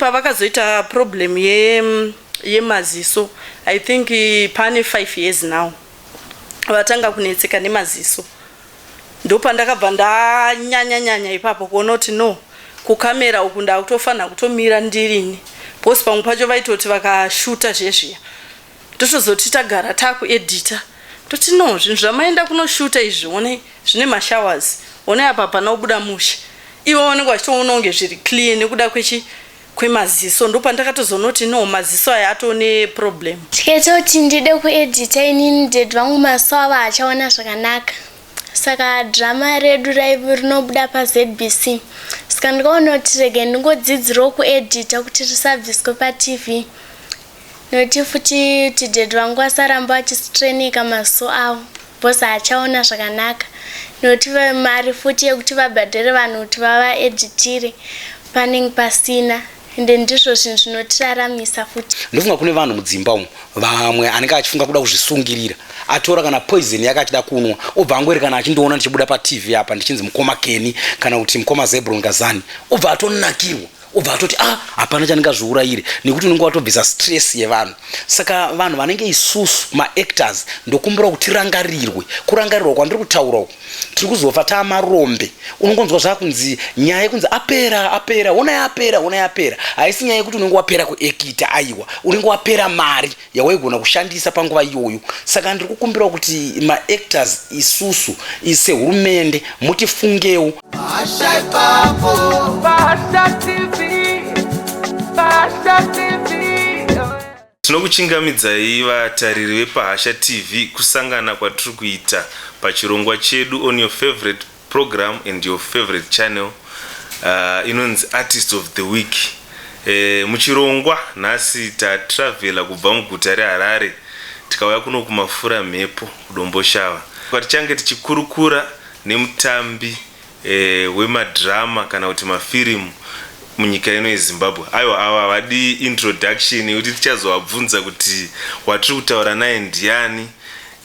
pavakazoita problem ye yemaziso i think pane 5 years now vatanga kunetseka nemaziso ndopandakabva ndanyanya nyanya ipapo kuona kuti no kukamera uku ndakutofanira kutomira ndirini because pamwe pacho vaitoti vakashuta zvezviya totozoti tagara takuedita toti no zvinhu zvamaenda kunoshuta izvi onei zvine mashowers onei apa hapana kubuda mushe ivo vanenge vachitoona kunge zviri clear nekuda kwechi kwemaziso ndopandakatozonoti no maziso aya atone problem Chikaita kuti ndide kuedita inini dad vangu maziso avo haachaona zvakanaka saka drama redu raive rinobuda paZBC saka ndikaona kuti regai ndingodzidzirawo kuedita kuti risabviswe paTV Noti futi kuti dad vangu vasaramba vachistrainika maziso avo because haachaona zvakanaka noti mari futi yekuti vabhadhare vanhu kuti vavaeditire panenge pasina ende ndizvo zvinhu zvinotiraramisa futi. Ndofunga kune vanhu mudzimba umu vamwe anenge achifunga kuda kuzvisungirira atora kana poison yake achida kunwa obva angoerekana achindiona ndichibuda patv apa ndichinzi mukoma Kenny kana kuti mukoma Zebron Kazani obva atonakirwa obva atoti ah hapana chandingazviurayire nekuti unenge watobvisa stress yevanhu saka vanhu vanenge isusu maactors ndokumbira kuti tirangarirwe kurangarirwa kwandiri kutaura uku tiri kuzofa taamarombe unongonzwa zvakunzi nyaya yekunzi apera apera honai apera honai apera haisi nyaya yekuti unenge wapera kuekita aiwa unenge wapera mari yawaigona kushandisa panguva iyoyo saka ndiri kukumbira kuti maactors isusu sehurumende mutifungewo Tinokuchingamidzai vatariri vepaHasha TV kusangana kwatiri kuita pachirongwa chedu on your favorite program and your favorite channel uh, inonzi Artist of the Week. E, muchirongwa nhasi tatravhela kubva muguta reHarare tikauya kuno kumafura mhepo kuDomboshava kwatichange tichikurukura nemutambi e, wemadhirama kana kuti mafirimu munyika ino yeZimbabwe. Aiwa ava havadi introduction yekuti tichazovabvunza kuti watiri kutaura naye ndiani.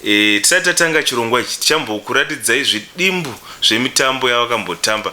E, tisati tatanga chirongwa ichi tichambokuratidzai zvidimbu zvemitambo yavakambotamba.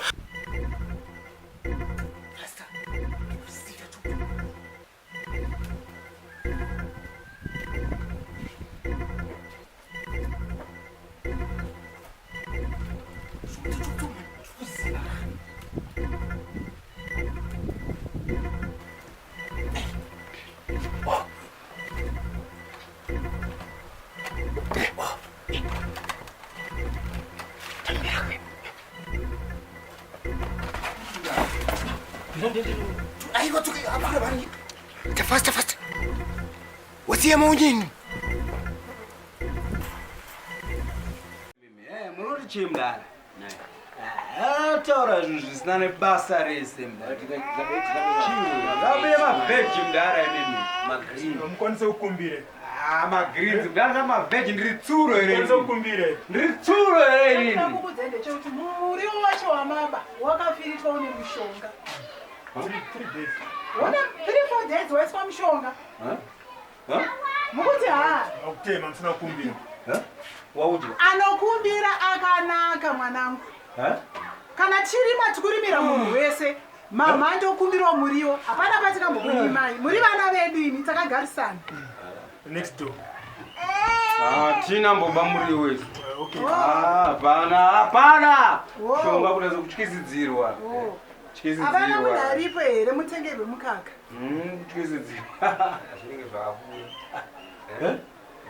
Fasta fasta. Wasiya maunjini. Munoti chii mdara? Taura zvinhu zvisina nebasa rese mdara. Ngabuye mavheji mdara imimi. Magreen. Mukwanise kukumbire. Ah, magreens mdara mavheji ndiri tsuro here? Mukwanise kukumbire. Ndiri tsuro here inini? Ndakubudza ndechekuti muriwo wacho wamaba wakafiritwa une mushonga. 3 days. Una 3 4 days waiswa mushonga. Mukuti haa. Akutema musina kukumbira. Waudya. Anokumbira akanaka mwanangu. Kana tichirima tikurimira munhu wese. Mama ndokumbirawo muriwo. Hapana patikambokunyimai. Muri vana vedu imi takagarisana. Next door. Hatina mboba muriwo isu. Okay. Ah, hapana, hapana. Oh. Shonga kuda kutyisidzirwa. Oh. Hapana munhu Tyisidzirwa. aripo here mutengeri wemukaka. Kutyisidzirwa. Zvinenge zvakuya. Eh?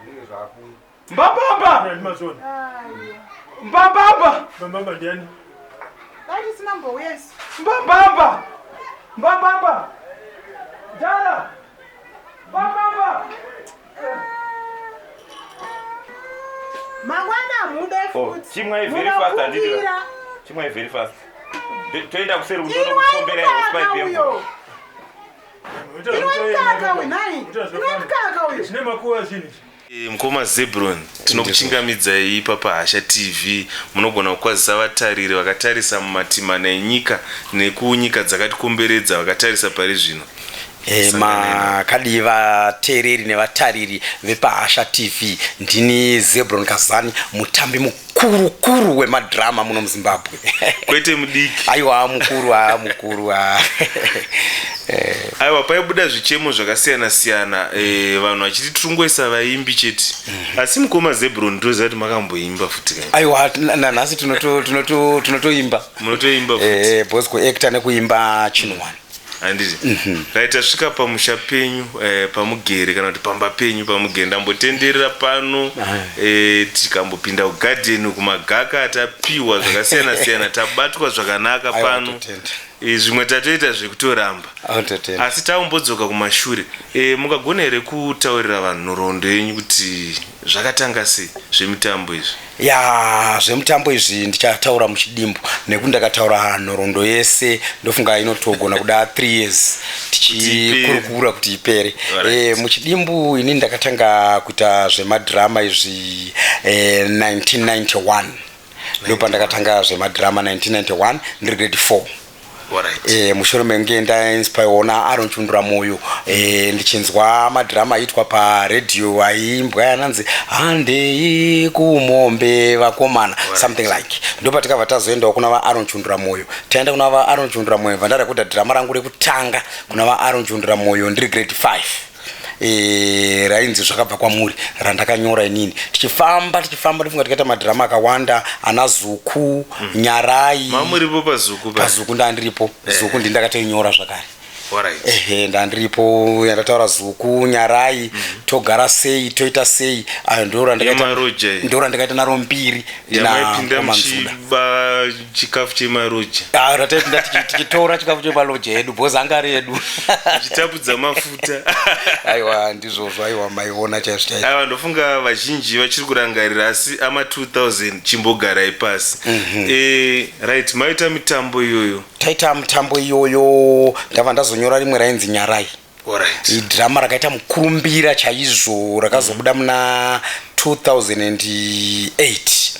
Zvinenge zvakuya. Mbambamba! Ndimazona. Aiwa. Mbambamba! Mbambamba ndiani? Dai tisina mbouya isu. Mbambamba! Mbambamba! Dara! Mbambamba! Mangwana mude Oh, futi. chimwai very fast handiti? Munokumbira. Chimwai very fast. Toenda kuseri Inwai kutonokukomberai mukaka hosepipe yemvura. uyo. Inwai mukaka uyu nhai. Inwai mukaka uyu. Zvine makuva zvinhu izvi. Eh, Mukoma Zebron, tinokuchingamidzai ipapa Hasha TV. Munogona kukwazisa vatariri vakatarisa mumatimana enyika nekunyika dzakatikomberedza vakatarisa pari zvino. E, makadii vateereri nevatariri vepaHasha TV, ndini Zebron Kazani, mutambi mukuru. Mukuru kuru wemadhirama muno muZimbabwe. Kwete mudiki. Aiwa, mukuru, a mukuru a. Aiwa, paibuda zvichemo zvakasiyana siyana, vanhu vachiti tiringoisa vaimbi chete, asi mukoma Zebron, ndinoziva kuti makamboimba futi kai? Aiwa, nanhasi tinotoimba. Munotoimba futi? Because kuacta nekuimba chinhu one. Handiti? Right, tasvika pamusha penyu, pamugere kana kuti pamba penyu pamugere. Ndambotenderera pano, tikambopinda kugadheni, kumagaka, tapiwa zvakasiyana siyana, tabatwa zvakanaka Aiwa, pano. totenda. Zvimwe tatoita zvekutoramba. Totenda. Asi taumbodzoka kumashure, mungagona here kutaurira vanhu nhoroondo yenyu kuti zvakatanga sei zvemitambo izvi? Ya, zvemutambo izvi ndichataura muchidimbu, nekuti ndakataura nhoroondo yese ndofunga inotogona kuda 3 years tichikurukura kuti ipere. Muchidimbu, ini ndakatanga kuita zvemadhirama izvi 1991. Ndopandakatanga zvemadhirama 1991, ndiri grade 4. Mushure menge ndainspirewo naAron Chundura Moyo, ndichinzwa madhirama aiitwa paredhiyo, aiimbwa yananzi "Handei kumombe vakomana", something like. Ndopatikabva tazoendawo kuna vaAron Chundura Moyo. Taenda kuna vaAron Chundura Moyo, bva ndarekodha dhirama rangu rekutanga kuna vaAron Chundura Moyo ndiri grade 5, rainzi "Zvakabva Kwamuri", randakanyora inini. Tichifamba tichifamba, ndifunga tikaita madhirama akawanda ana Zuku, Nyarai. Mamuripo paZuku pa? PaZuku ndandiripo. Zuku ndi ndakatoinyora zvakare. Ehe, ndandiripo yandataura, Zuku, Nyarai, Togara Sei, Toita Sei. Ayo ndo randakaita. Yemaroja iyi. Ndo randakaita naro mbiri ndina Yamaipinda Komanzuda. muchiba chikafu chemaroja? Ah, rataipinda tichitora chikafu chepaloja yedu because anga ari edu. Muchitapudza mafuta. Aiwa, ndizvozvo. Aiwa, maiona chaizvo chaizvo. Aiwa, ndofunga vazhinji vachiri kurangarira, asi ama 2000 chimbogarai pasi. Right, maita mitambo iyoyo. Taita mutambo iyoyo, ndabva ndazonyora rimwe rainzi "Nyarai". Idhirama rakaita mukurumbira chaizvo, rakazobuda muna 2008.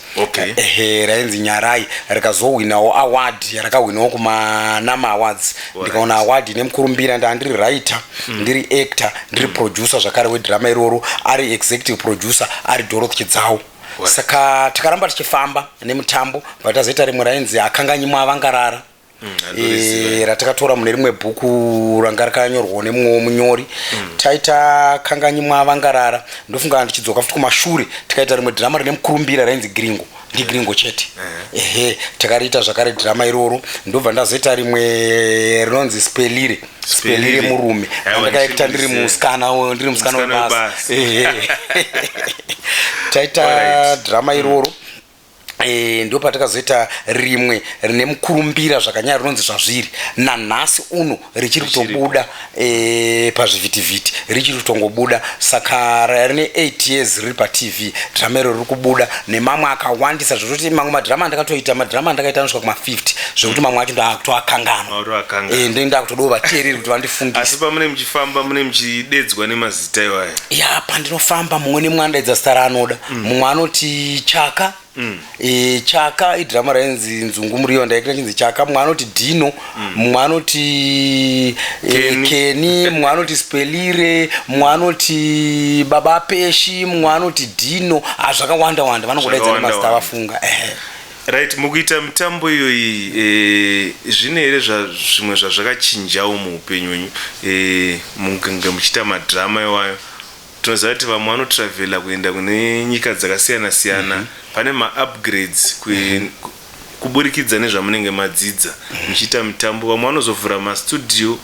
Ehe, rainzi "Nyarai", rikazohwinawo award, rakahwinawo kumaNAMA Awards. Ndikaona award nemukurumbira. Ndaa ndiri writer, ndiri actor, ndiri producer zvakare wedhirama iroro, ari executive producer ari Dorothy Chidzawo. Saka takaramba tichifamba nemutambo, bva tazoita rimwe rainzi "Akanganyimwa Avangarara", Handoriziva. Ratakatora mune rimwe bhuku ranga rakanyorwawo nemumwewo munyori. Taita "Kanganyimwa Vangarara", ndofunga ndichidzoka futi kumashure, tikaita rimwe dhirama rine mukurumbira rainzi "Gringo", ndiGringo chete. Ehe, takariita zvakare dhirama iroro. Ndobva ndazoita rimwe rinonzi "Spelire", "Spelire Murume". Aiwa, Ndakaita ndiri ndichiri musikana, ndiri musikana Musikana webasa. webasa. Ehe, taita dhirama iroro. Ndo patakazoita rimwe rine mukurumbira zvakanyanya rinonzi "Zvazviri". Nanhasi uno richiri kutobuda pazvivhitivhiti, richiri kutongobuda. Saka rine 8 years riri paTV dhirama iro riri kubuda, nemamwe akawandisa, zvekutoti mamwe madhirama andakatoita, madhirama andakaita anosvika kuma50, zvekuti mamwe acho ndakutoakanganwa. Mautoakanganwa. Ndakutodawo vateereri kuti vandifungise. Asi pamune muchifamba, mune muchidedzwa nemazita iwayo? Ya, pandinofamba mumwe nemumwe anodaidza zita raanoda. Mumwe anoti Chaka. Chaka idhirama rainzi "Nzungu Muriwo", ndaikira chinzi Chaka. Mumwe anoti Dhino, mumwe anoti Kenny. Keni, mumwe anoti Spelire, mumwe anoti Baba Peshi, mumwe anoti Dhino. Ah, zvakawanda wanda, vanongodaidza Zvakawanda nemazita wanda. avafunga. Ehe. Right, mukuita mitambo iyoyi, zvine here zvimwe zvazvakachinjawo muupenyu hwenyu, mukunge muchiita madhirama iwayo? Tinoziva kuti vamwe vanotravhela kuenda kune nyika dzakasiyana siyana. Pane maupgrades kuburikidza nezvamunenge madzidza muchiita mitambo. Vamwe vanozovhura mastudio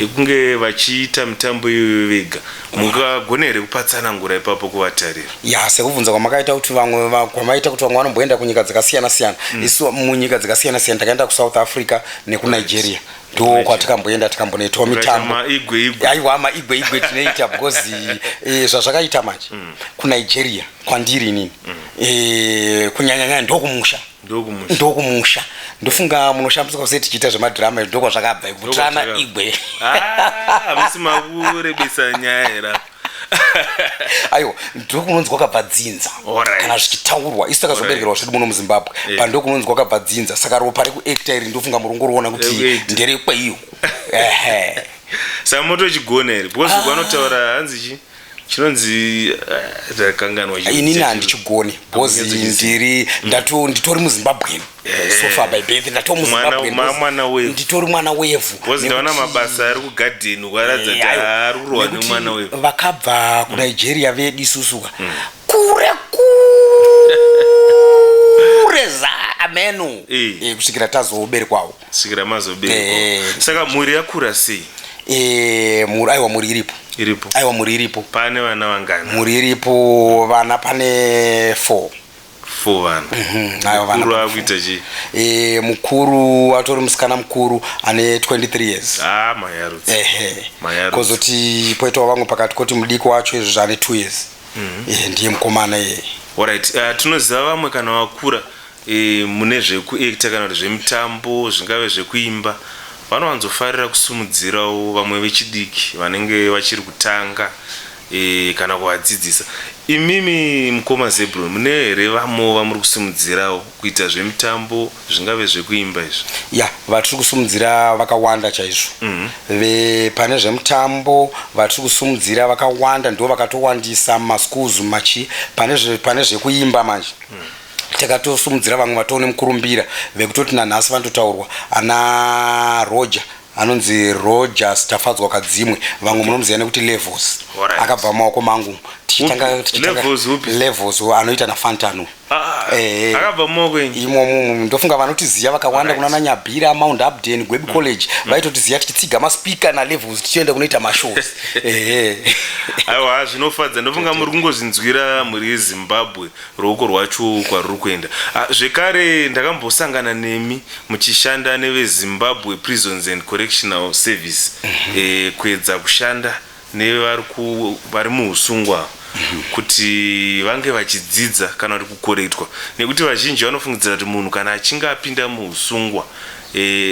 ekunge vachiita mitambo iyoyo vega. Mungagona here kupatsanangura ipapo kuvatariri? Ya, sekubvunza kwamakaita kuti vamwe kwamaita kuti vamwe vanomboenda kunyika dzakasiyana siyana, isu munyika dzakasiyana siyana takaenda kuSouth Africa nekuNigeria, ndo kwatikamboenda, tikambonoitawo Mukaita mitambo. Maigwe igwe. Aiwa, maigwe igwe tinoita, because zvazvakaita manje kuNigeria kwandiri inini, kunyanyanyanya ndokumusha. Ndokumusha. Ndokumusha. Ndofunga munoshambiswa kusei tichiita zvemadhirama izvi, ndokwazvakabva kutirana. Ndokwazvakabva. Igwe. Ah, hamusi makurebesa nyaya here apa? Aiwa, ndokunonzi kwakabva dzinza. Kana zvichitaurwa, isu takazoberekerwa zvedu muno muZimbabwe, pa ndokunonzi kwakabva dzinza. Saka ropa rekuacta iri, ndofunga murongoriona kuti Rekuacta. nderekweiyo. Ehe. Saka motochigona here? Because vanotaura hanzi chi Chinonzi ndakanganwa Inini handichigoni because ndiri ndato nditori muZimbabwean so far by birth, ndatoo muZimbabwean. Mwana wevhu. Nditori mwana wevhu. Because ndaona mabasa ari kugadheni kwaratidza kuti ari kurohwa Nekuti nemwana wevhu. Vakabva kuNigeria vedu isusuka kure kure zaameno kusvikira tazoberekwawo. Kusvikira mazoberekwa. Saka mhuri yakura sei? Mhuri, aiwa, mhuri iripo. Iripo? Aiwa, mhuri iripo. Pane vana vangani? Mhuri iripo, vana pane four. Four vana. Aiwa, vana Mukuru pane. akuita chii? Mukuru atori musikana mukuru ane 23 years. Ah, mayarutsi. Ehe. Mayarutsi. Kozoti poitawo vamwe pakati, koti mudiki wacho izvo ane 2 years. Ndiye mukomana iyeye. Alright, tinoziva vamwe kana vakura mune zvekuacta kana kuti zvemitambo, zvingave zvekuimba, vanowanzofarira kusumudzirawo vamwe vechidiki vanenge vachiri kutanga kana kuvadzidzisa. Imimi mukoma Zebron, mune here vamwewo vamuri kusimudzirawo kuita zvemitambo, zvingave zvekuimba izvi? Ya, vatiri kusumudzira vakawanda chaizvo. Pane zvemutambo vatiri kusumudzira vakawanda, ndo vakatowandisa mumaschools machi. Pane zvekuimba manje takatosumudzira vamwe vatoo nemukurumbira vekutoti nanhasi vanototaurwa, ana Roger, anonzi Rogers Tafadzwa Kadzimwe, vamwe munomuziva nekuti Levels. Akabva mumaoko mangu tichitanga. Upi? Levels upi? Levels anoita naFantano. Ah, akabva mumaoko enyu? Imomo ndofunga vanotiziva vakawanda kunana Nyabhira, Mount Hampden, Gwebi College, vaitotiziva tichitsiga maspika naLevels tichienda kunoita mashows, ehe. Aiwa, zvinofadza. Ndofunga muri kungozvinzwira, mhuri yeZimbabwe, ruoko rwacho kwaruri kuenda. Ah, zvekare ndakambosangana nemi muchishanda neveZimbabwe Prisons and Correctional Service, kuedza kushanda nevari vari muusungwa kuti vange vachidzidza kana kuti kukorektwa, nekuti vazhinji vanofungidzira kuti munhu kana achinge apinda muusungwa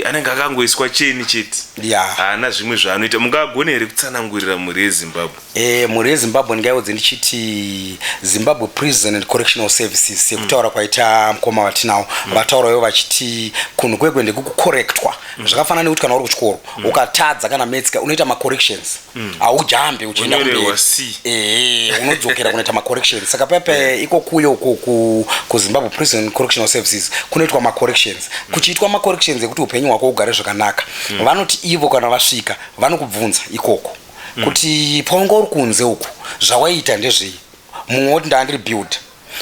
anenge akangoiswa cheni chete, haana zvimwe zvaanoita. Mungagone here kutsanangurira mhuri yeZimbabwe? Mhuri yeZimbabwe, ndingaiudze ndichiti Zimbabwe Prison and Correctional Services, sekutaura kwaita mukoma vatinawo, vataurawo vachiti kunhu kwekwe ndekukukorektwa. Zvakafanana nekuti kana uri kuchikoro ukatadza kana maths, unoita macorrections, haujambe uchienda Unyorerwa kumberi. C. Unodzokera kunoita macorrections. Saka pepe ikokuyo kuZimbabwe Prison and Correctional Services kunoitwa macorrections, kuchiitwa macorrections ekuti upenyu hwako ugare zvakanaka. Vanoti ivo kana vasvika vanokubvunza ikoko kuti paunga uri kunze uku zvawaiita ndezvei. Mumwe woti ndandiri builder,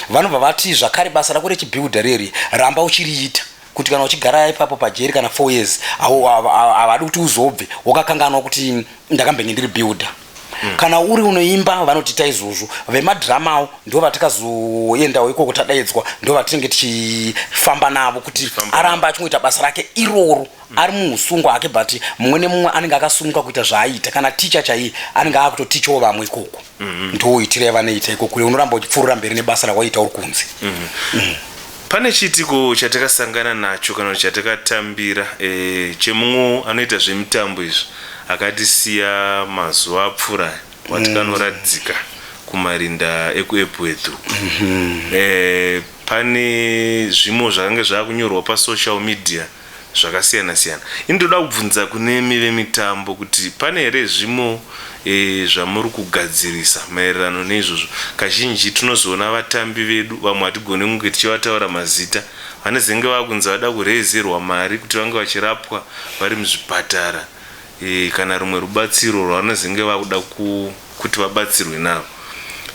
vanobva vati zvakare basa rako rechibuilder reri ramba uchiriita, kuti kana uchigara ipapo pajeri kana 4 years, havadi kuti uzobve wakakanganwa kuti ndakambenge ndiri builder. Kana uri unoimba, vanoti izvozvo. Vemadhiramawo ndo vatakazoendawo ikoko tadaidzwa, ndo vatinenge tichifamba navo kuti aramba achingoita basa rake iroro ari muusungwa hake, but mumwe nemumwe anenge akasununguka kuita zvaaita. Kana ticha chaiye anenge akutotichawo vamwe ikoko, ndoitira yavanoita ikoko. Unoramba uchipfuurira mberi nebasa rawaita uri kunze. Pane chiitiko chatakasangana nacho kana kuti chatakatambira chemumwe anoita zvemitambo izvi akatisiya mazuva apfuura, watikanoradzika kumarinda ekuEpworth. Pane zvimwe zvakange zvaakunyorwa pasocial media zvakasiyana siyana. Ini ndoda kubvunza kunemi vemitambo kuti pane here zvimwe zvamuri kugadzirisa maererano neizvozvo? Kazhinji tinozoona vatambi vedu vamwe, hatigoni kunge tichivataura mazita, vanezenge vakunzi vada kurezerwa mari kuti vange vachirapwa vari muzvipatara, kana rumwe rubatsiro rwavanozenge vakuda kuti vabatsirwe navo.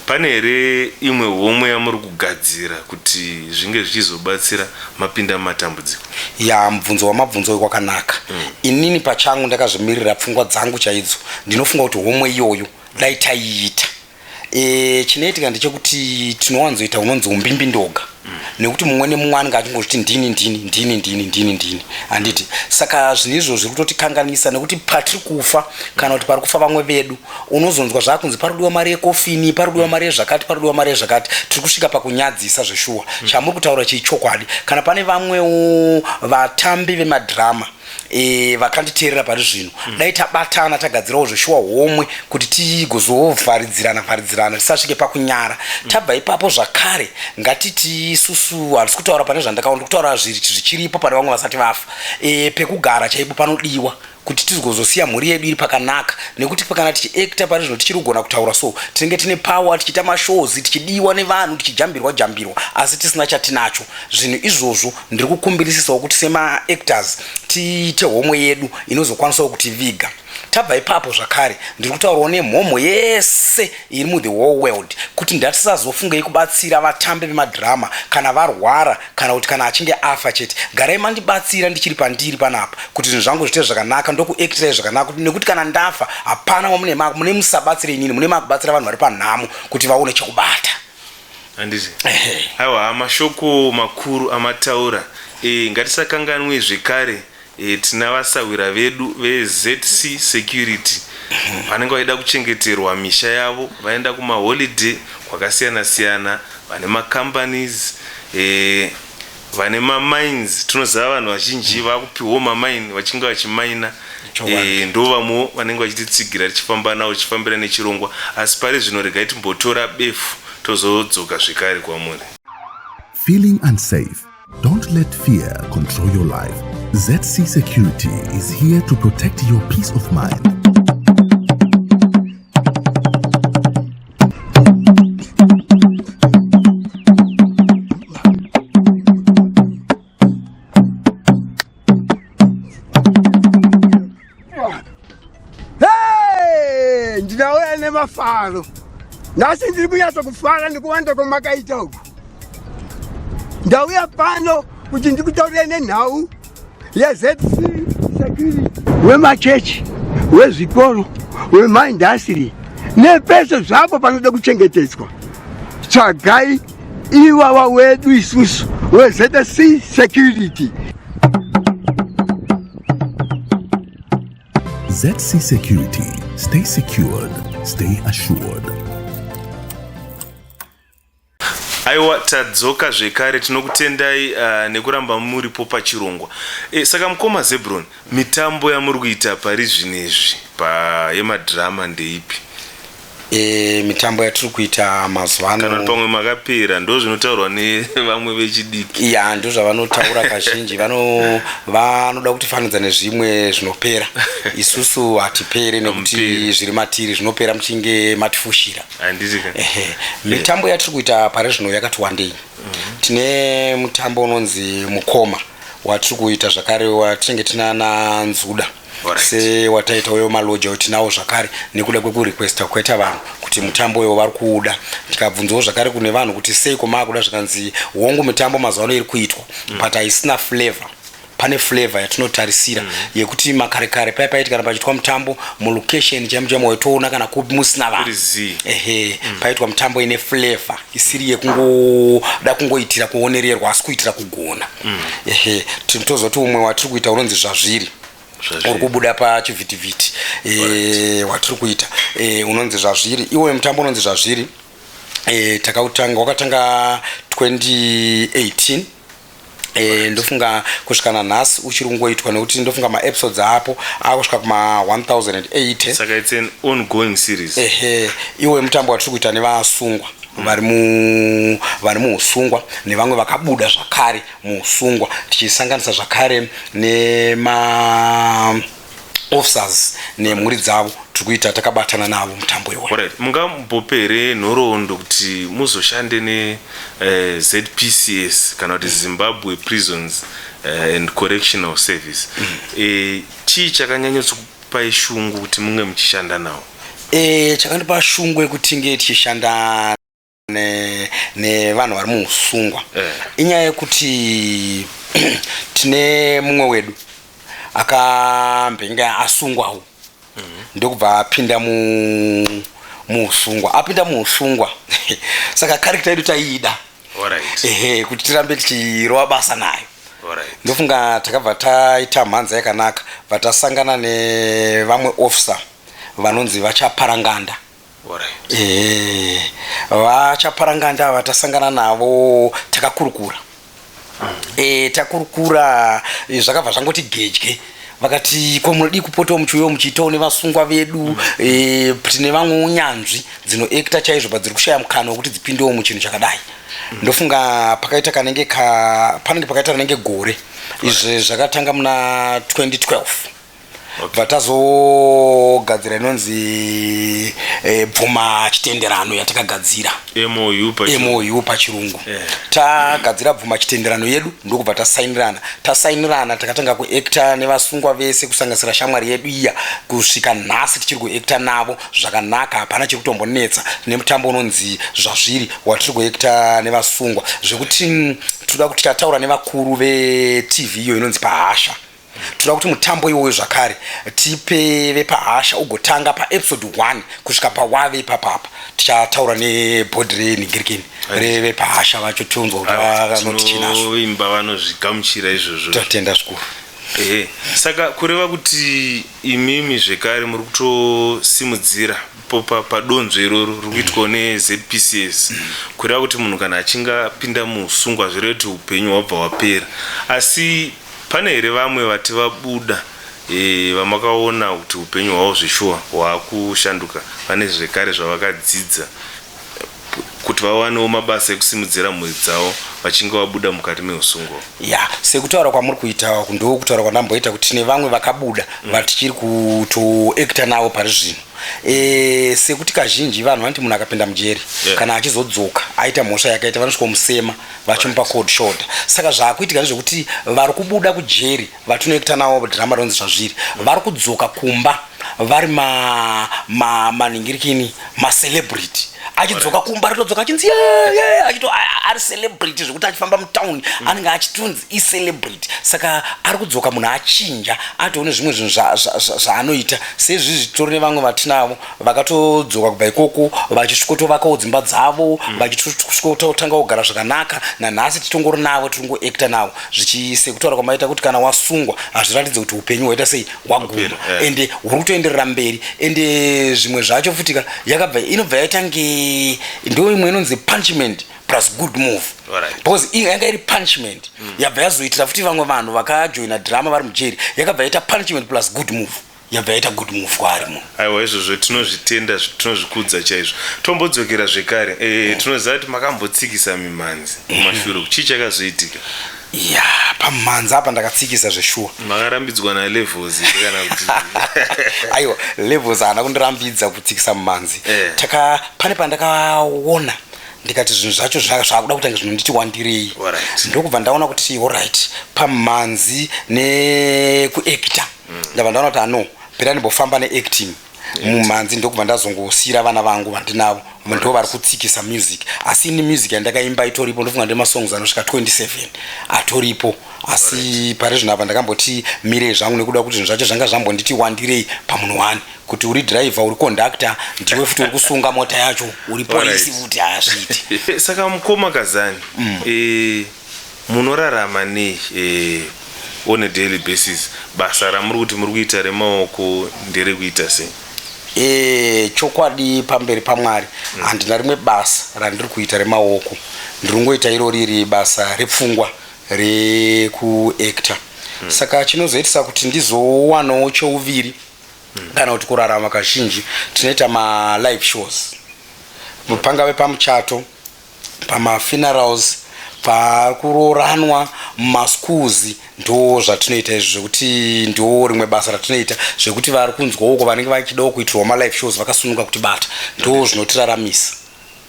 Pane here imwe homwe yamuri kugadzira kuti zvinge zvichizobatsira mapinda mumatambudziko? Ya, mubvunzo wamabvunzo wakanaka. Inini pachangu ndakazvimirira pfungwa dzangu chaidzo, ndinofunga kuti homwe iyoyo dai taiita. Chinoitika ndechekuti tinowanzoita unonzi umbimbindoga, nekuti mumwe nemumwe anenge achingozviti ndini, ndini, ndini, ndini, ndini, ndini, handiti? Saka zvinhu izvo zviri kutotikanganisa, nekuti patiri kufa kana kuti pari kufa vamwe vedu, unozonzwa zvaakunzi pari kudiwa mari yekofini, pari kudiwa mari yezvakati, pari kudiwa mari yezvakati. Tiri kusvika pakunyadzisa zveshuwa. Chamuri kutaura chichokwadi. Kana pane vamwewo vatambi vemadhirama vakanditeerera pari zvino, dai tabatana tagadzirawo zveshuwa homwe kuti tigozovharidzirana vharidzirana, tisasvike pakunyara. Tabva ipapo zvakare, ngatiti isusu handisi kutaura pane zvandakaona, ndikutaura zvichiripo pane vamwe vasati vafa. Pekugara chaipo panodiwa. kuti tizogozosiya mhuri yedu iri pakanaka nekuti kana tichiacta pari zvino tichiri kugona kutaura so tinenge tine power tichiita mashows tichidiwa nevanhu tichijambirwa jambirwa asi tisina chatinacho zvinhu izvozvo ndiri kukumbirisisawo kuti semaactors tiite homwe yedu inozokwanisawo kutiviga Tabva ipapo zvakare ndiri kutaurawo nemhomho yese iri muthe whole world kuti ndatisazofungei kubatsira vatambi vemadhirama kana varwara kana kuti kana achinge afa chete. Garai mandibatsira ndichiri pandiri panapa kuti zvinhu zvangu zviite zvakanaka ndokuekitirai zvakanaka nekuti kana ndafa hapana wamune mune musabatsire inini mune makubatsira vanhu vari panhamo kuti vaone chekubata. Handiti? Aiwa mashoko makuru amataura. E, ngatisakanganwe zvekare E, tina vasahwira vedu veZC Security vanenge vaida kuchengeterwa misha yavo, vaenda kumaholiday kwakasiyana siyana, vane macompanies e, vane mamines. Tinoziva vanhu vazhinji vakupiwawo mamine vachinge vachimaina e, ndo vamwewo vanenge vachititsigira tichifamba navo tichifambira nechirongwa. Asi pari zvino regai timbotora befu tozodzoka zvekare kwamuri. Feeling unsafe? Don't let fear control your life. ZC Security is here to protect your peace of mind. Hey, ndinauya nemafaro nhasi ndiri kunyatso kufara nekuwanda kwamakaita uku ndauya pano kuti ndikutaurire nenhau yezc security wemachechi wezvikoro wemaindastry nepese zvapo panoda kuchengetedzwa tsvagai iwawa wedu isusu wezc security ZC Security. Stay secured, stay assured. Aiwa tadzoka zvekare tinokutendai uh, nekuramba muripo pachirongwa. E, saka mukoma Zebron mitambo yamuri kuita pari zvinezvi pa yemadhirama ndeipi? E, mitambo yatiri kuita mazuva ano kana pamwe makapera ndo zvinotaurwa nevamwe vechidiki ya ndo zvavanotaura kazhinji vano vanoda kutifananidza nezvimwe zvinopera isusu hatipere nekuti zviri matiri zvinopera muchinge matifushira mitambo yatiri kuita pari zvino yakati wandei mm -hmm. tine mutambo unonzi mukoma watiri kuita zvakare watinenge tinana nzuda sewataita uyo maloja uyo tinawo zvakare nekuda kwekurequesta kwaita vanhu kuti mutambo uyo vari kuuda tikabvunzawo zvakare kune vanhu kuti sei komaakuda zvikanzi hongu mitambo mazuva ano iri kuitwa mm. but haisina flavor pane flavor yatinotarisira mm. yekuti makare kare paya paiti kana pachitwa mutambo mulocation chaimo chaimo waitoona kana kupi musina vanhu ehe mm. paitwa mutambo ine flavor isiri yekungoda kungoitira kuonererwa asi kuitira kugona mm. ehe tozoti umwe watiri kuita unonzi zvazviri uri kubuda pachivhitivhiti e, watiri kuita e, unonzi zvazviri iwoyo mutambo unonzi zvazviri e, takautanga wakatanga 2018 E, ndofunga kusvika nanhasi uchiri kungoitwa nekuti ndofunga maepisodes apo akusvika kuma 1080 saka it's an ongoing series ehe iwe mutambo watiri kuita nevasungwa vari mu vari muusungwa nevamwe vakabuda zvakare muusungwa tichisanganisa zvakare nema officers nemhuri dzavo tiri kuita takabatana navo mutambo iwoyo. Alright, mungambope here nhoroondo kuti muzoshande neZPCS eh, kana kuti Zimbabwe Prisons eh, and Correctional Service mm. Eh, chii chakanyanyotsokupai shungu kuti munge muchishanda nawo? E, chakandipa shungu yekuti tinge tichishanda nevanhu ne vari muusungwa eh. Inyaya yekuti tine mumwe wedu akambenge asungwawo mm -hmm. Ndokubva apinda muusungwa apinda muusungwa saka karekta yedu taiida ehe kuti tirambe tichirova basa nayo. Ndofunga takabva taita mhanza yakanaka bva tasangana nevamwe officer vanonzi vachaparanganda. Ehe vachaparanganda ava tasangana navo takakurukura mm. E, takurukura eh, zvakabva zvangoti gedye vakati ko munodii kupotawo muchiuyawo muchiitawo nevasungwa vedu mm. E, tine vamwe unyanzvi dzinoekta chaizvo padziri kushaya mukana wekuti dzipindewo muchinhu chakadai mm. Ndofunga pakaita kanenge ka panenge pakaita rinenge gore izvi zvakatanga muna 2012. Bva tazogadzira inonzi bvuma chitenderano yatakagadzira. MOU pachirungu. MOU pachirungu. Tagadzira bvuma chitenderano yedu ndokubva tasainirana. Tasainirana takatanga kuacta nevasungwa vese kusanganisira shamwari yedu iya kusvika nhasi tichiri kuacta navo zvakanaka hapana chiri kutombonetsa nemutambo unonzi zvazviri watiri kuacta nevasungwa zvekuti tinoda kuti tichataura nevakuru veTV iyo inonzi Pahasha. Toda kuti mutambo iwoyo zvakare tipe vepahasha ugotanga paepisode 1 kusvika pawave ipapapa. Tichataura nebhodhi renhingirikini revepahasha vacho tionzwa kuti vanoti chii nazvo. Tinoimba vanozvigamuchira izvozvo. Tatenda zvikuru. Ehe, saka kureva kuti imimi zvekare muri kutosimudzira padonzvo iroro riri kuitwawo neZPCS, kureva kuti munhu kana achinge apinda muusungwa zvireve kuti upenyu hwabva hwapera. Asi pane here vamwe vati vabuda vamakaona kuti upenyu hwavo zveshuwa hwakushanduka, vane zvekare zvavakadzidza kuti vawanewo mabasa ekusimudzira mhuri dzavo vachinge vabuda mukati meusungwa? Ya, sekutaura kwamuri kuita uku ndokutaura kwandamboita kuti tine vamwe vakabuda vatichiri kutoacta navo pari zvino. Sekuti kazhinji vanhu vanoti munhu akapinda mujeri kana achizodzoka aita mhosva yakaita vanosvikomusema vachimupa cold shoulder. Saka zvaakuitika ndezvekuti vari kubuda kujeri vatinoacta navo drama rinonzi zvazviri vari kudzoka kumba vari manhingirikini macelebrity. Achidzoka kumba ritodzoka achinzi ye achito ari celebrity zvekuti achifamba mutown anenge achitonzi icelebrity. Saka ari kudzoka munhu achinja atoone zvimwe zvinhu zvaanoita. Sezvizvi titori nevamwe vatinavo vakatodzoka kubva ikoko vachisvikotovakawo dzimba dzavo, vachisvikotanga kugara zvakanaka. Nanhasi titongori navo, tiri kungoacta navo. Zvichisekutaura kwamaita kuti kana wasungwa hazviratidze kuti upenyu hwaita sei hwaguma, ende huri kutoenderera mberi. Ende zvimwe zvacho futika yakabva inobva yaita nge ndo imwe inonzi punishment plus good move, because yanga iri punishment yabva yazoitira futi vamwe vanhu vakajoina drama vari mujeri, yakabva yaita punishment plus good move, yabva yaita good move kwaari munhu. Aiwa, izvozvo tinozvitenda, tinozvikudza chaizvo. Tombodzokera zvekare, tinoziva kuti makambotsikisa mimhanzi kumashure. Chii chakazoitika? Ya, pamhanzi apa ndakatsikisa zveshuwa. Makarambidzwa naLevels here kana kuti? Aiwa, Levels haana kundirambidza kutsikisa mumhanzi. Taka pane pandakaona ndikati zvinhu zvacho zvakuda kuita zvinonditi wandirei, ndokubva ndaona kuti alright, pamhanzi nekuacta ndabva ndaona kuti ano pera ndimbofamba neacting mumhanzi, ndokubva ndazongosiyira vana vangu vandinavo ndo vari kutsikisa music. Asi ini music yandakaimba itoripo, ndofunga ndemasongs anosvika 27 atoripo. Asi pari zvino apa ndakamboti mirei zvangu nekuda kuti zvinhu zvacho zvanga zvambonditi wandirei pamunhu one, kuti uri driver, uri conductor, ndiwe futi uri kusunga mota yacho, uri polisi futi, hazviiti. Saka mukoma Kazani, munorarama nei on a daily basis? Basa ramuri kuti muri kuita remaoko nderekuita sei? Chokwadi pamberi paMwari handina rimwe basa randiri kuita remaoko. Ndiri kungoita iro riri basa repfungwa rekuacta. Saka chinozoitisa kuti ndizowanawo chouviri kana kuti kurarama, kazhinji tinoita malive shows, pangave pamuchato, pamafunerals, pakurooranwa, mumaschools. Ndo zvatinoita izvi, zvekuti ndo rimwe basa ratinoita zvekuti vari kunzwa uko vanenge vachidawo kuitirwa malive shows vakasununga kutibata. Ndo zvinotiraramisa.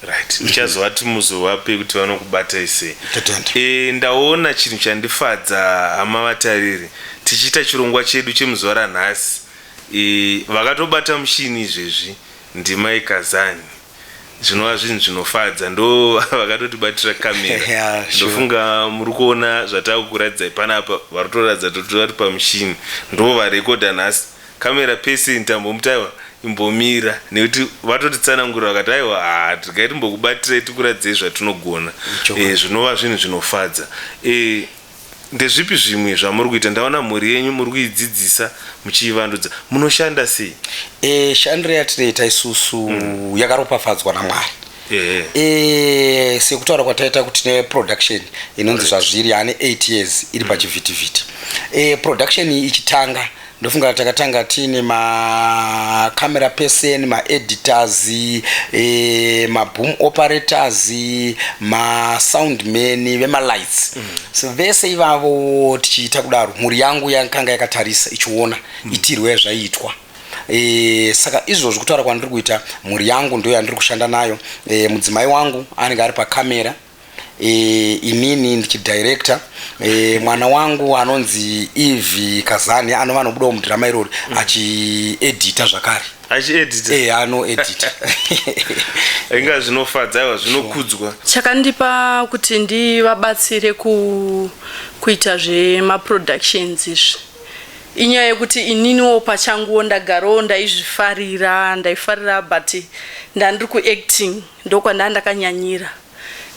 Right, ndichazovati muzovape kuti vanokubatai sei. Totenda. Ndaona chinhu chandifadza, hama vatariri, tichiita chirongwa chedu chemuzuva ranhasi. Vakatobata mushini izvezvi ndimai Kazani, zvinova zvinhu zvinofadza. Ndo vakatotibatira kamera. Ndofunga muri kuona zvatakukuratidzai panapa, vari kutoratidza kuti vari pamushini, ndo varekodha nhasi. Camera person tambomuti aiwa, imbomira, nekuti vatotitsanangurira vakati aiwa, ha, tigai timbokubatirai tikuratidzei zvatinogona. Zvinova zvinhu zvinofadza. Ndezvipi zvimwe zvamuri kuita? Ndaona mhuri yenyu muri kuidzidzisa muchiivandudza. Munoshanda sei? Shandiro yatinoita isusu yakaropafadzwa naMwari. Sekutaura kwataita kuti tine production inonzi Zvazviri, ane 8 years iri pachivhitivhiti. Production iyi ichitanga Ndofunga takatanga tiine macamera person, maeditors, maboom operators, masoundman, vemalights. So vese ivavo tichiita kudaro, mhuri yangu yakanga yakatarisa ichiona itirwe zvaiitwa. Saka izvozvo kutaura kwandiri kuita, mhuri yangu ndo yandiri kushanda nayo. Mudzimai wangu anenge ari pakamera, inini ndichidirector. Mwana wangu anonzi Eve Kazani anova anobudawo mudhirama irori achiedita zvakare. Achiedita? Anoedita. Inga zvinofadza, aiwa, zvinokudzwa. Chakandipa kuti ndivabatsire kuita zvemaproductions izvi inyaya yekuti ininiwo pachanguwo ndagarawo ndaizvifarira, ndaifarira, but ndandiri kuacting ndokwandaa ndakanyanyira.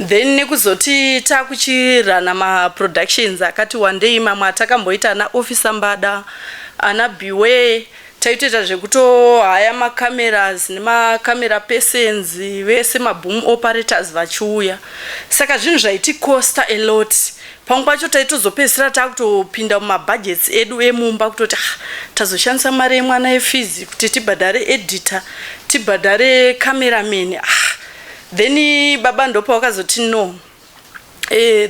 Then nekuzoti takuchirana maproductions akati wandei, mamwe atakamboita ana Officer Mbada, ana Beware, taitoita zvekutohaya macameras nemacamera persons vese, maboom operators vachiuya. Saka zvinhu zvaitikosta a lot. Pamwe pacho taitozopedzisira takutopinda mumabudgets edu emumba kutoti, ah, tazoshandisa mari yemwana yefees kuti tibhadhare editor, tibhadhare cameraman. Ah, then baba ndopa wakazoti no.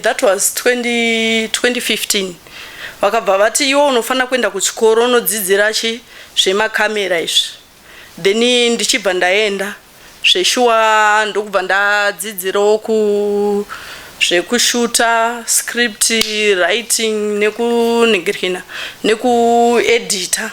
That was 20, 2015. Vakabva vati, iwe unofanira kuenda kuchikoro unodzidzira chi zvemakamera izvi. Then ndichibva ndaenda zveshuwa, ndokubva ndadzidzirawo ku zvekushuta, script writing, nekuningirina, nekuedita.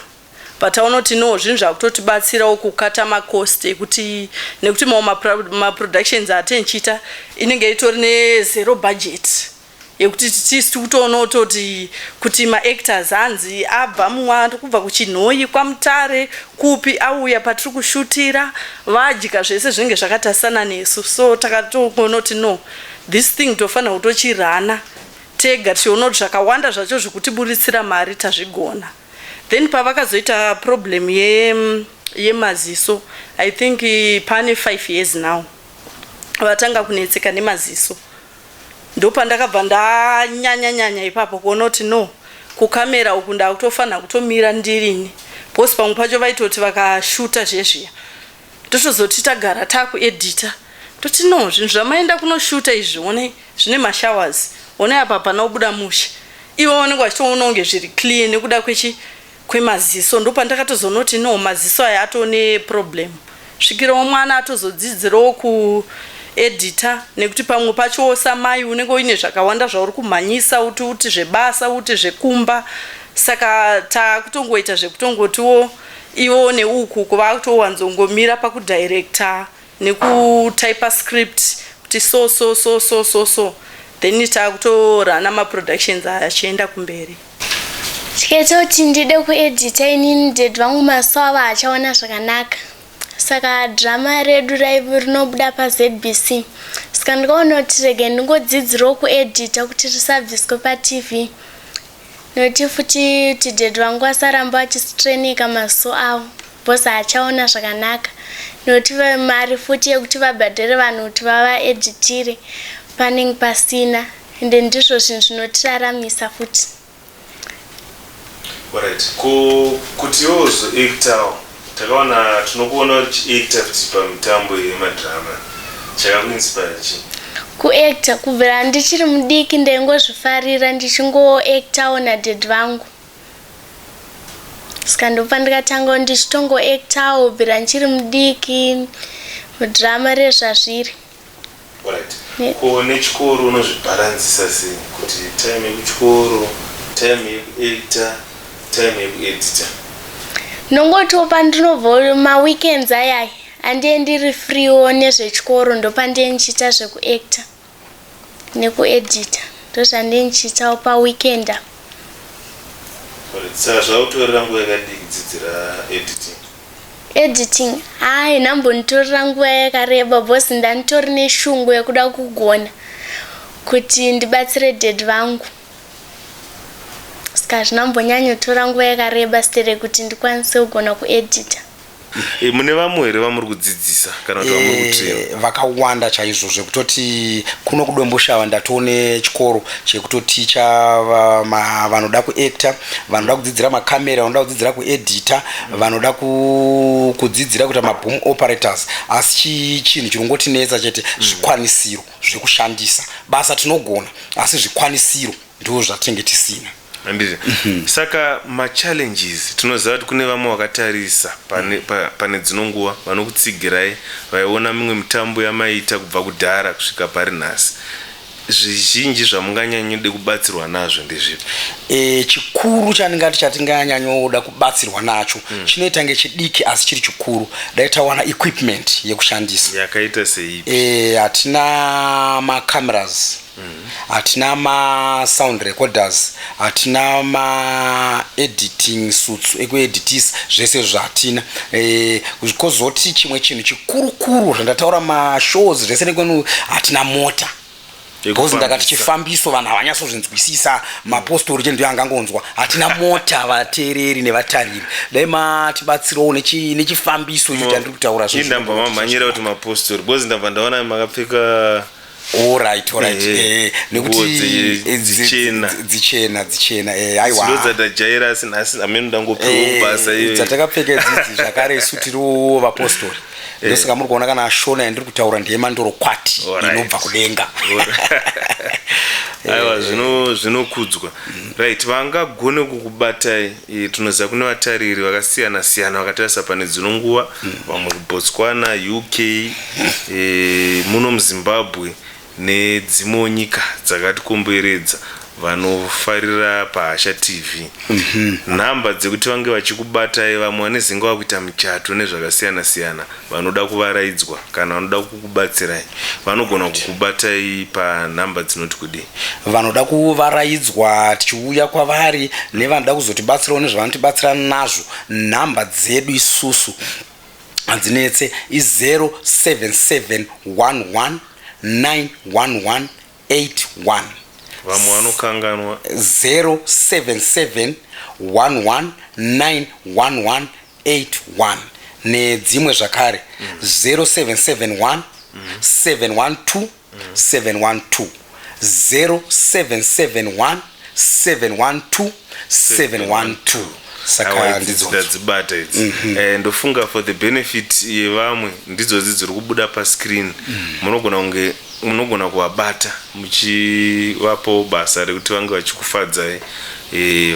But taona kuti no, zvinhu zvakutotibatsirawo kukata macost ekuti, nekuti mamwe maproductions atinchiita inenge itori nezero budget yekuti tisi kutoona kutoti kuti maactors anzi abva mumwe kubva kuChinhoyi, kwaMutare, kupi, auya patiri kushutira, vadya, zvese zvinenge zvakatasana nesu. So takatoona kuti no, this thing tofanira kutochirana tega, tichiona kuti zvakawanda zvacho zvekutiburitsira mari tazvigona. Then pavakazoita problem yemaziso, I think pane 5 years now vatanga kunetseka nemaziso, ndopandakabva ndanyanyanyanya ipapo kuona kuti no, kukamera uku ndakutofanira kutomira ndirini, because pamwe pacho vaitoti vakashuta zvezviya, totozoti tagara takuedita, toti no, zvinhu zvamaenda kunoshuta izvi, onei zvine mashowers, onei apa hapana kubuda mushe. Ivo vanenge vachitoona kunge zviri clear nekuda kwechi kwemaziso. Ndopandakatozoona kuti no, maziso aya atone problem, svikirawo mwana atozodzidzirawo kuedita, nekuti pamwe pachowo samai unenge uine zvakawanda zvauri kumhanyisa, uti uti zvebasa, uti zvekumba. Saka takutongoita zvekutongotiwo ivo neuku kuvakutowanzongomira pakudirecta nekutaipa script kuti so so so so so so, then takutorana maproductions aya achienda kumberi. Chikaita kuti ndide kuedita inini, daddy vangu maso avo achaona zvakanaka. Saka drama redu raive rinobuda paZBC, saka ndikaona kuti rege ndingodzidzirawo kuedita kuti risabviswe paTV, nokuti futi kuti daddy vangu vasaramba vachistrainika maziso avo because haachaona zvakanaka, nokuti mari futi yekuti vabhadhare vanhu kuti vavaeditire panenge pasina, ende ndizvo zvinhu zvinotiraramisa futi. Alright, ko kuti iwe uzoactawo, takaona, tinokuona uchiacta futi pamitambo yemadhirama, chakakuinspire chii? Kuacta, kubvira ndichiri mudiki ndaingozvifarira, ndichingoactawo nadaddy vangu. Saka ndopa ndikatangawo ndichitongoactawo kubvira ndichiri mudiki mudhirama rezvazviri. Alright. Ko nechikoro unozvibhalansisa sei, kuti time yekuchikoro, time yekuacta, time yekuedita? Ndongotiwo pandinobva maweekends ayaya andiye ndiri freewo nezvechikoro, ndopandie ndichiita zvekuacta nekuedita, ndozvandie ndichiitawo paweekend apa. Alright, saka zvakutorera nguva yakadii kudzidzira editing? Editing hai nhambonitorera nguva yakareba because ndanditori neshungu yekuda kugona kuti ndibatsire daddy vangu, saka hazvinambonyanyotora nguva yakareba stere kuti ndikwanise kugona kuedita. E, mune vamwe here vamuri kudzidzisa kana kuti vamuri kutraina? Eh, vakawanda chaizvo zvekutoti kuno kuDomboshava ndatoone chikoro chekutoticha vanoda kuacta, vanoda kudzidzira makamera, vanoda kudzidzira kuedita, vanoda kudzidzira kuita maboom operators. Asi chinhu chiringotinetsa chete zvikwanisiro zvekushandisa. Basa tinogona, asi zvikwanisiro ndo zvatinenge tisina. Handiti? Saka machallenges, tinoziva kuti kune vamwe vakatarisa pane dzino nguva vanokutsigirai, vaiona mimwe mitambo yamaiita kubva kudhara kusvika pari nhasi. Zvizhinji zvamunganyanyode kubatsirwa nazvo ndezvipi? Chikuru chandingati chatinganyanyoda kubatsirwa nacho chinoita ngechidiki asi chiri chikuru, dai tawana equipment yekushandisa. Yakaita seipi? Hatina macameras, hatina masound recorders, hatina maediting suits ekueditisa. Zvese izvo hatina. Kozoti chimwe chinhu chikurukuru zvandataura, mashows zvese nekwenu, hatina mota, because ndakati chifambiso vanhu havanyatsozvinzwisisa. Mapostori che ndiyo angangonzwa. Hatina mota, vateereri nevatariri, dai matibatsirawo nechifambiso icho chandiri kutaura. Ii, ndambva mamhanyira kuti mapostori because ndabva ndaona makapfeka Alright. Nekuti Nguo dzichena. Dzichena, dzichena, aiwa. Ndo dzatajaira, asi nhasi hameno ndangopiwa kubasa iyoyo. Dzatakapfeka idzidzi zvakare, isu tiriwo vapostori, ndosaka muri kuona kana shona yandiri kutaura ndeyemandorokwati inobva kudenga. Aiwa, zvinokudzwa. Right, vangagone kukubatai, tinoziva kune vatariri vakasiyana siyana vakatarisa pane dzino nguva, vamwe kuBotswana, UK, muno muZimbabwe nedzimwewo nyika dzakatikomberedza, vanofarira paHasha TV. Nhamba dzekuti vange vachikubatai, vamwe vane zinga vakuita michato nezvakasiyana siyana, vanoda kuvaraidzwa kana vanoda kukubatsirai, vanogona kukubatai panhamba dzinoti kudii? Vanoda kuvaraidzwa tichiuya kwavari nevanoda kuzotibatsirawo nezvavanotibatsira nazvo, nhamba dzedu isusu hadzinetse, i077 11 911 81. Vamwe vanokanganwa. 077 11 911 81, nedzimwe zvakare 0771 712 712, 0771 712 712. Saka Aiwa, idzi ndidzodzo. Ndadzibata idzi. Ndofunga for the benefit yevamwe, ndidzodzi dziri kubuda pascreen. Munogona kunge munogona kuvabata muchivapawo basa rekuti vange vachikufadzai,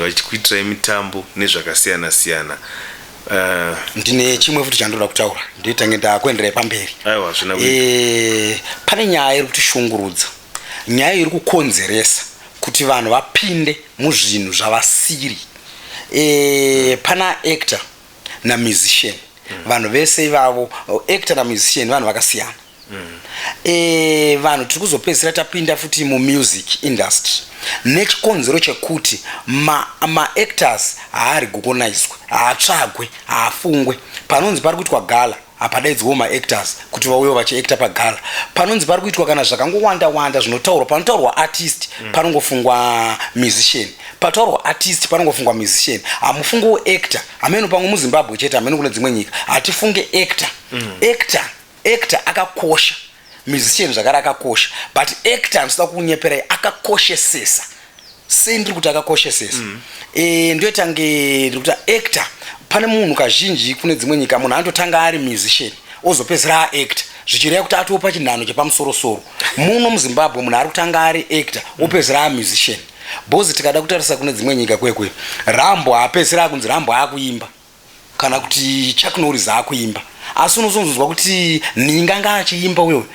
vachikuitirai mitambo nezvakasiyana siyana. Ndine chimwe futi chandoda kutaura, nditange ndakuenderai pamberi. Aiwa, zvina kuita. Pane nyaya iri kutishungurudza, nyaya iri kukonzeresa kuti vanhu vapinde muzvinhu zvavasiri. Pana actor namusician. Vanhu vese ivavo, actor namusician, vanhu vakasiyana. Vanhu tiri kuzopedzisira tapinda futi mumusic industry nechikonzero chekuti maactors ma haarigokonizwe, haatsvagwe, haafungwe. Panonzi pari kuitwa gala, hapadaidzwewo maactors kuti vauyewo vachiacta pagala. Panonzi pari kuitwa kana zvakangowanda wanda zvinotaurwa, panotaurwa artist panongofungwa musician, pataurwa artist panongofungwa musician, hamufungiwo actor. Hameno pamwe muZimbabwe chete, hameno kune dzimwe nyika hatifunge actor. Actor akakosha, musician zvakare akakosha, but actor, handisida kunyeperai, akakoshesesa. Sei ndiri kuti akakoshesesa? Ndoita nge ndiri kuti actor, pane munhu kazhinji kune dzimwe nyika munhu anototanga ari musician ozopedzisira aactor, zvichireva kuti atopa chinhano chepamusorosoro. Muno muZimbabwe munhu ari kutanga ari actor opedzisira amusician, because tikada kutarisa kune dzimwe nyika kwekwe, Rambo haapedzisira akunzi Rambo aakuimba, kana kuti Chuck Norris aakuimba, asi unozonzwa kuti ninga anga achiimba uyo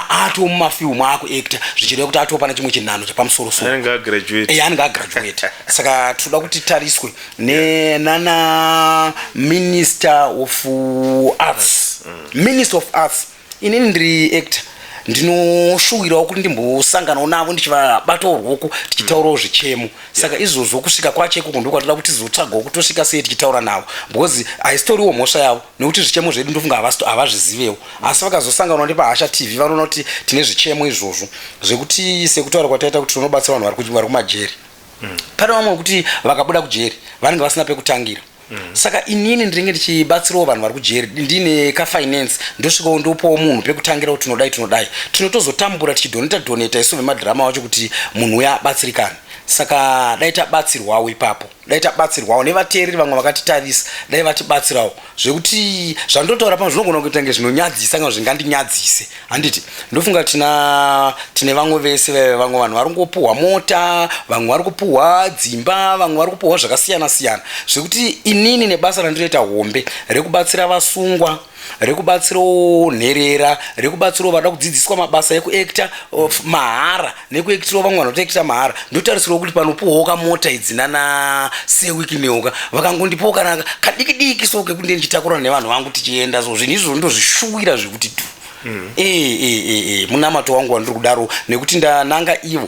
atoo mumafilmu aakuacta, zvichireva kuti atoo pane chimwe chinhano chepamusorosoro. Anenge agraduate. Anenge agraduate. Saka tinoda kuti tariswe nana minister of arts. Minister of arts, inini ndiri actor, ndinoshuwirawo kuti ndimbosanganawo navo ndichivabatawo ruoko tichitaurawo zvichemo. Saka izvozvo kusvika kwacho ikoko ndokwatoda kuti tizotsvagawo kutosvika sei tichitaura navo, because haisitoriwo mhosva yavo, nekuti zvichemo zvedu ndofunga havazvizivewo. Asi vakazosanganawo nepaHasha TV vanoona kuti tine zvichemo izvozvo zvekuti, sekutaura kwataita kuti tinobatsira vanhu vari kumajeri. Pane vamwe vekuti vakabuda kujeri vanenge vasina pekutangira. Saka inini ndinenge ndichibatsirawo vanhu vari kujeri, ndine kafinance, ndosvikawo ndopawo munhu pekutangira kuti tinodai tinodai, tinotozotambura tichidhoneta dhoneta isu vemadhirama wacho kuti munhu uya abatsirikane. Saka dai tabatsirwawo ipapo, dai tabatsirwawo nevateereri vamwe vakatitarisa, dai vatibatsirawo. Zvekuti zvandotaura pano zvinogona kuita kunge zvinonyadzisa kana zvingandinyadzise, handiti? Ndofunga tina tine vamwe vese, vamwe vanhu vari kungopuhwa mota, vamwe vari kupuhwa dzimba, vamwe vari kupuhwa zvakasiyana siyana, zvekuti inini nebasa randinoita hombe rekubatsira vasungwa, rekubatsirawo nherera, rekubatsirawo vada kudzidziswa mabasa ekuekta mahara, nekuekitirawo vamwe vanhu vatoekita mahara, ndotarisirawo kuti panopuhwawo kamota idzi nana sewikineoka vakangondipawo kana kadiki diki so kekuti ndichitakurana nevanhu vangu tichienda. So zvinhu izvozvo ndozvishuwira zvekuti tu munamato wangu wandiri kudaro, nekuti ndananga ivo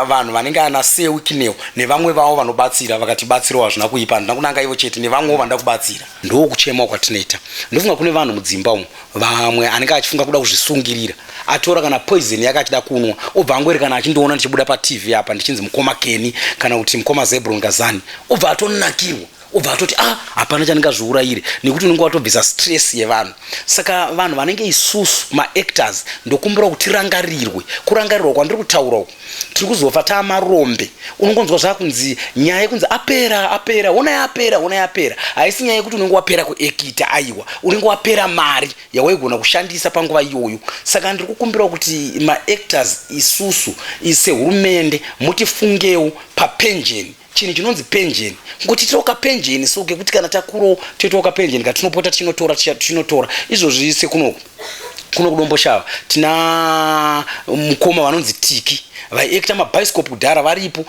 vanhu vanenge ana sewikineo nevamwe vavo vanobatsira vakatibatsirawo, hazvina kuipa. Handina kunanga ivo chete, nevamwewo vanoda kubatsira. Ndokuchemawo kwatinoita. Ndofunga kune vanhu mudzimba umu, vamwe anenge achifunga kuda kuzvisungirira, atora kana poison yake achida kunwa, obva angweri kana achindiona ndichibuda paTV apa ndichinzi mukoma Keni kana kuti mukoma Zebron Gazani, obva atonakirwa, obva atoti, ah, hapana chandingazviurayire, nekuti unenge watobvisa stress yevanhu. Saka vanhu vanenge isusu maactors, ndokumbira kuti tirangarirwe. Kurangarirwa kwandiri kutaura uku, tiri kuzofa taamarombe. Unongonzwa zvakunzi nyaya yekunzi apera, apera, honai apera, honai apera. Haisi nyaya yekuti unenge wapera kuekita, aiwa, unenge wapera mari yawaigona kushandisa panguva iyoyo. Saka ndiri kukumbirawo kuti maactors isusu sehurumende mutifungewo papenjeni, chinhu chinonzi penjeni, kungoti tirawo kapenjeni so kekuti kana takurawo toitawo kapenjeni katinopota tichinotora tichinotora. Izvozvi sekunoku kuno kuDomboshava tina mukoma vanonzi Tiki, vaiekta mabhaisikopu kudhara, varipo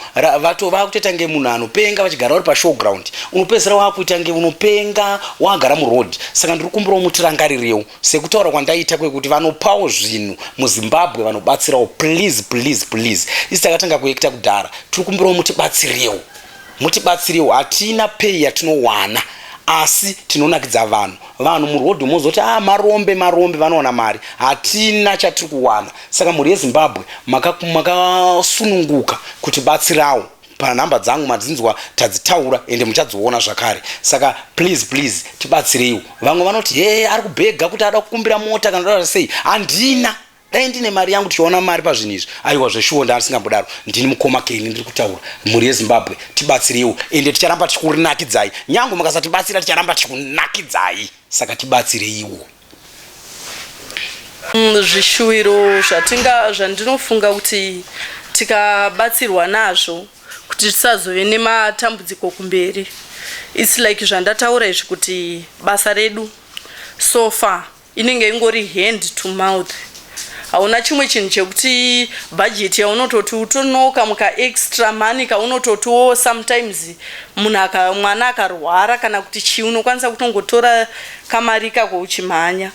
vakutoita nge munhu anopenga, vachigara vari pashowground. Unopedzisira wakuita nge unopenga, wagara muroad. Saka ndiri kukumbirawo mutirangarirewo sekutaura kwandaita kwekuti vanopawo zvinhu muZimbabwe, vanobatsirawo, please, please, please. Isi takatanga kuekta kudhara, tiri kumbirawo mutibatsirewo, mutibatsirewo. Hatina pay yatinowana, asi tinonakidza vanhu. Vanhu murodhi mozoti, ah, marombe, marombe vanowana mari. Hatina chatiri kuwana. Saka mhuri yeZimbabwe, makasununguka kutibatsirawo panhamba dzangu, madzinzwa tadzitaura, ende muchadziona zvakare. Saka please, please, tibatsireiwo. Vamwe vanoti, he, ari kubhega kuti ada kukumbira mota kana dada sei. Handina. Dai ndine mari yangu tichiona mari pazvinhu izvi, aiwa, zveshuwo ndaasingambodaro. Ndini mukoma Keni ndiri kutaura. Mhuri yeZimbabwe, tibatsireiwo, ende ticharamba tichikunakidzai. Nyange mukasatibatsira, ticharamba tichikunakidzai. Saka tibatsireiwo. Zvishuwiro zvatinga zvandinofunga kuti tikabatsirwa nazvo kuti tisazove nematambudziko kumberi, it's like zvandataura izvi kuti basa redu so far inenge ingori hand to mouth. Hauna chimwe chinhu chekuti bhajeti yaunototi utonoka muka extra money kaunototiwo sometimes munhu aka mwana akarwara kana kuti chii, unokwanisa kutongotora kamari ikako uchimhanya.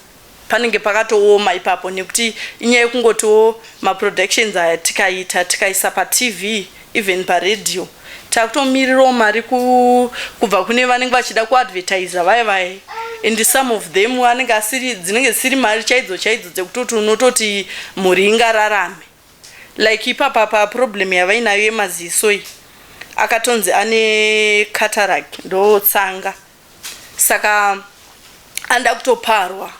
Panenge pakatooma ipapo, nekuti inyaya yekungotiwo maproductions aya tikaita, tikaisa paTV, even paradio, takutomirirawo mari kubva kune vanenge vachida kuadvertisa vaya vaya, and some of them anenge asiri, dzinenge dzisiri mari chaidzo chaidzo dzekutoti unototi mhuri ingararame. Like ipapa paproblem yavainayo yemaziso iyi, akatonzi ane cataract, ndotsanga, saka anoda kutoparwa.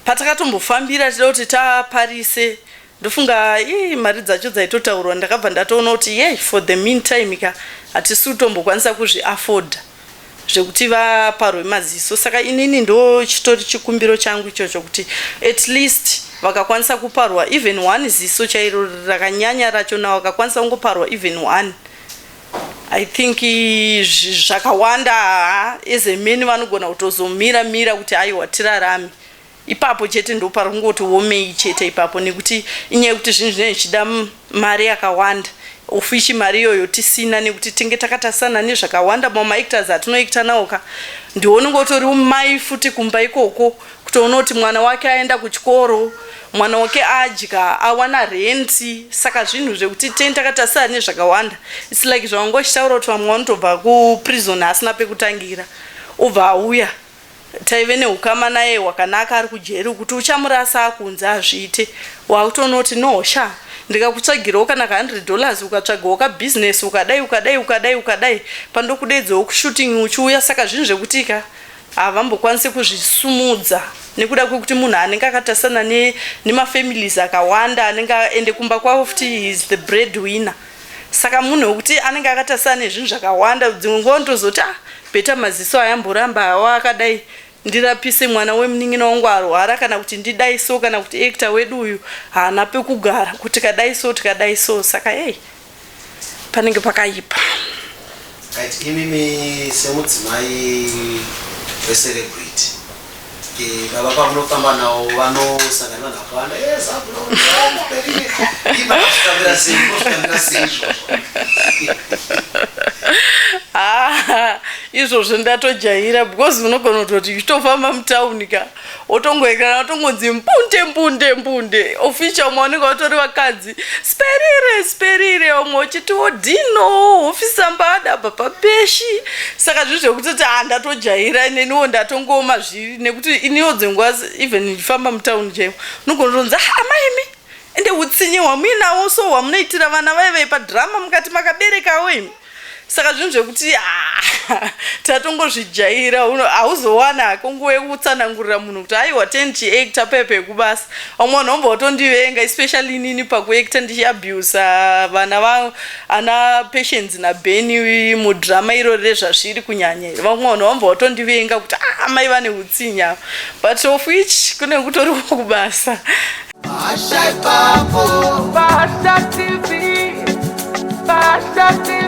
Patakatombofambira tida kuti taparise, ndofunga ii mari dzacho dzaitotaurwa, ndakabva ndatoona kuti ye for the meantime ka hatisi kutombokwanisa kuzviafforda zvekuti vaparwe maziso. Saka inini ndo chitori chikumbiro changu ichocho, kuti at least vakakwanisa kuparwa even one ziso chairo rakanyanya rachona, vakakwanisa kungoparwa even one, I think zvakawanda. As a man vanogona kutozomira mira kuti aiwa, tirarame ipapo chete. Ndo pari kungoti womei chete ipapo, nekuti inyaya yekuti zvinhu zvinenge zvichida mari yakawanda, of which mari iyoyo tisina, nekuti tinge takatarisana nezvakawanda. Mamwe maactors atinoacta nawo ka, ndiwo unenge utori mai futi kumba ikoko, kutoona kuti mwana wake aenda kuchikoro, mwana wake adya, awana renti. Saka zvinhu zvekuti teni takatarisana nezvakawanda. It's like zvavanga uchitaura kuti vamwe vanotobva kuprison asina pekutangira, obva auya, taive neukama naye hwakanaka ari kujeri, kuti uchamurasa akunze hazviite. Wakutoona kuti no sha. Ndikakutsvagirawo kana ka 100 dollars, ukatsvagawo kabusiness, ukadai ukadai ukadai ukadai, pandokudeedzawo kushooting uchiuya. Saka zvinhu zvekuti ka havambokwanisi kuzvisumudza nekuda kwekuti munhu anenge akatasana nemafamilies akawanda anenge ende kumba kwavo futi is the bread winner. Saka munhu wekuti anenge akatasana nezvinhu zvakawanda, dzimwe nguva unotozoti, ah, better maziso ayamboramba hawa akadai, ndirapise mwana wemunin'ina wangu arwara, kana kuti ndidai so, kana kuti actor wedu uyu haana pekugara, kuti kadai so, tikadai so. Saka ei, panenge pakaipa. Right, imimi semudzimai wecelebrity, baba pamunofamba navo vanosangana vanhu vakawanda, imakazvitambira sei? Munozvitambira sei izvozvo? Ah, izvozvo ndatojaira, because unogona kutoti uchitofamba mutauni ka, wotongoekana watongonzi mbunde mbunde mbunde official. Umwe vanenge vatori vakadzi, sperire sperire, umwe uchitiwo Dino ofisa mbada papapeshi. Saka zvinhu zvekutoti, ah, ndatojaira neniwo, ndatongoma zviri nekuti iniwo dzenguva even ndichifamba mutauni chaivo unogona kutonzi, ah, amaimi, ende utsinye hwamuinawo so hwamunoitira vana vaivai padhirama mukati makaberekawo imi. Saka zvinhu zvekuti, ah, tatongozvijaira. Hauzowana hako nguva yekutsanangurira munhu kuti aiwa, tendichiacta pepe kubasa. Vamwe vanhu vambva vatondivenga, especially inini pakuacta ndichiabusa vana va ana Patience naBeni mudhirama irori rezvazviri kunyanya iri. Vamwe vanhu vambva vatondivenga kuti, ah, amai vane utsinye, but of which kune kutoriwo kubasa. Pasha ipapo, Pasha TV, Pasha TV.